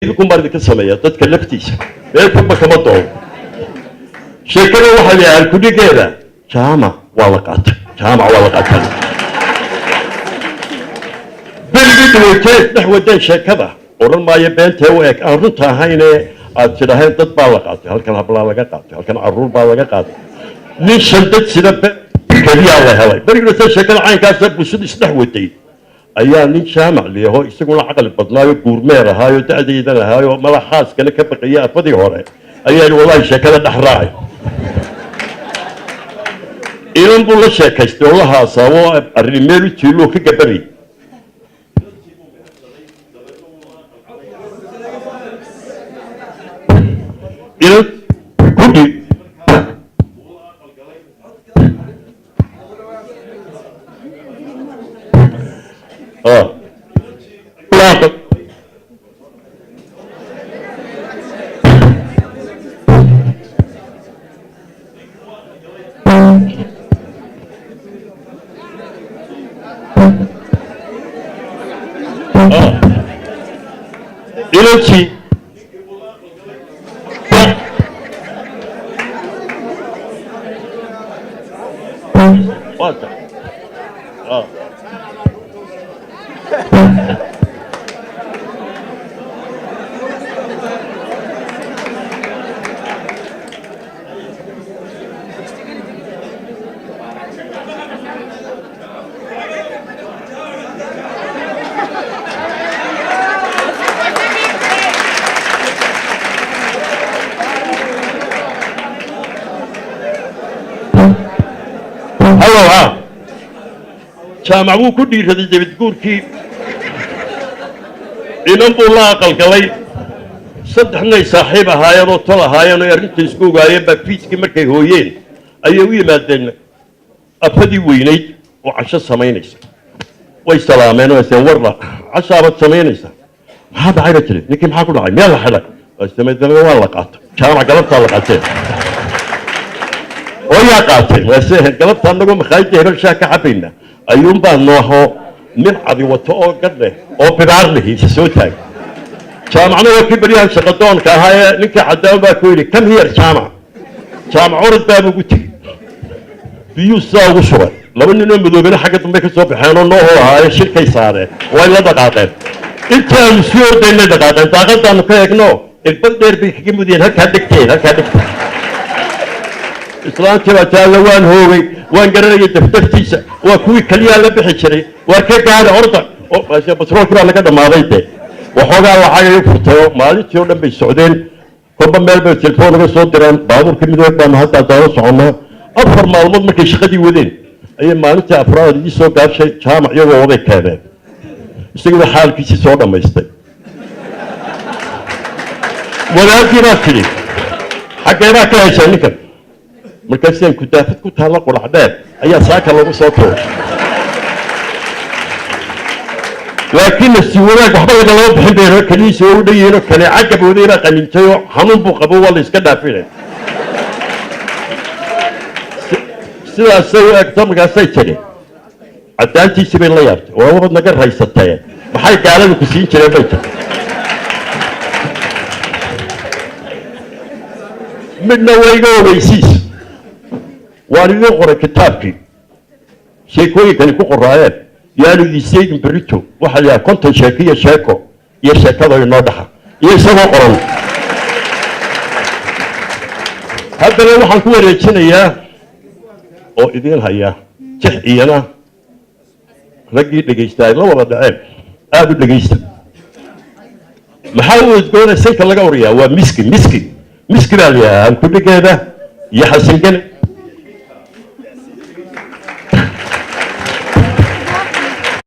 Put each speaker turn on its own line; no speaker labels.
Idinku baan idinka sameeya dadka laftiisa, meel fogba kama doono. Sheekada waxaa la yidhaha kudhigeeda "Jaamac waa la qaatay". Jaamac waa la qaatay. Berigii dhaweytee dhex wadeen sheekada, odhan maayo beentee u eg aan runta ahaynee aad tidhaaheen dad baa la qaatay, halkan hablaa laga qaatay, halkan caruur baa laga qaatay, nin shandad sida keliyaa la helay. Berigii dhaweytee sheekada caynkaasa bulshadu isdhex waday ayaa nin Jaamac liyaho, isaguna caqli badnaayo, guurmeer ahaayo, da'daydan ahaayo, malaxaaskana ka baqaya afadii hore, ayaa yidhi: "Wallahi sheekada dhex raacay." Inan buu la sheekaystay oo la haasaabo, arrin meel u tiiloo ka gabanay. Inan kudhi inantii waata. Hallow ha. Jaamac wuu ku dhiiraday debadguurkii. Inan buu la aqalgalay. Saddexnay saaxiib ahaayeen oo tol ahaayeen oo arrinta isku ogaayeen baa fiiskii markay hooyeen ayay u yimaadeen afadii weynayd oo casho samaynaysa. Way salaameen oo seen warla cashaabaad samaynaysa, maxaa dhacay ba tiri. Ninkii maxaa ku dhacay? Meel la xidhay waa waa la qaatay Jaamac, galabtaa la qaateen oo yaa qaatay waase galabta annagoo makhaayadda hebel shaah ka cabayna ayuunbaa nooho nin cadi wato oo gadh leh oo bidaar leh isa soo taagay. Jaamacna waa kii beryahan shaqadoonka ahaa ee ninkii caddaan baa ku yidhi: "Come here, Jaamac." Jaamac orod baaba ugu tegey, biyuu sidaa ugu shubay. Laba ninoo madoobena xagga dambe ka soo baxeen oo noohoo ahaaye shirkay saareen, way la dhaqaaqeen. Intaanu sii ordaynay dhaqaaqeen. Daaqadaanu ka eegno, irbad dheer bay kaga mudiyeen halkaa dhegteed, halkaa dhegteed. Islaantii baa taalla: "Waan hoogay, waan garanayay daftartiisa, waa kuwii keliyaa la bixi jiray. Waa ka gaadha orda, batroolkii baa laga dhammaaday." De waxoogaa lacagay u furtay oo maalintii oo dhan bay socdeen. Kolba meel bay telefoon uga soo diraan: "Baabuurka midoog baanu hadda daalo soconnaa." 4 maalmood markay shaqadii wadeen ayay maalintii afraad idii soo gaashay Jaamac iyagoo waday keeneen, isaguna xaalkiisii soo dhammaystay. Wadaadii baa tidhi: "Xaggee baa ka heshaa ninkan?" Markaasaan kudaafad ku taalla qurax dheer ayaa saaka lagu soo tuuray, laakiin nasi wanaag waxba lagalama bixin bayno, kelihiisa waa u dhan yihiin oo kaneeca gabooday baa qanintay oo xanuun buu qabo, waa la iska dhaafinay. Sidaasay u egto. Markaasay tidhi, caddaantiisii bay la yaabtay: "Waa wabad naga raysatee, maxay gaalada ku siin jireen?" bay tiri. Midna waa iga ogeysiis, waan idiin qoray kitaabkii sheekooyinkani ku qoraayeen, yaanu idin sheegin berito. Waxaa la yidhaha 50 sheeko iyo sheeko iyo sheekada inoo dhaxa iyo isagoo qoran. Haddana waxaan ku wareejinayaa oo idiin haya jix iyana raggii dhegaysta ay la wada dhaceen. Aada u dhegaysta. Maxaa u udgoona sanka laga uriyaa? Waa miski. Miski, miski baa la yidhaha halkudhigeeda iyo xasangene.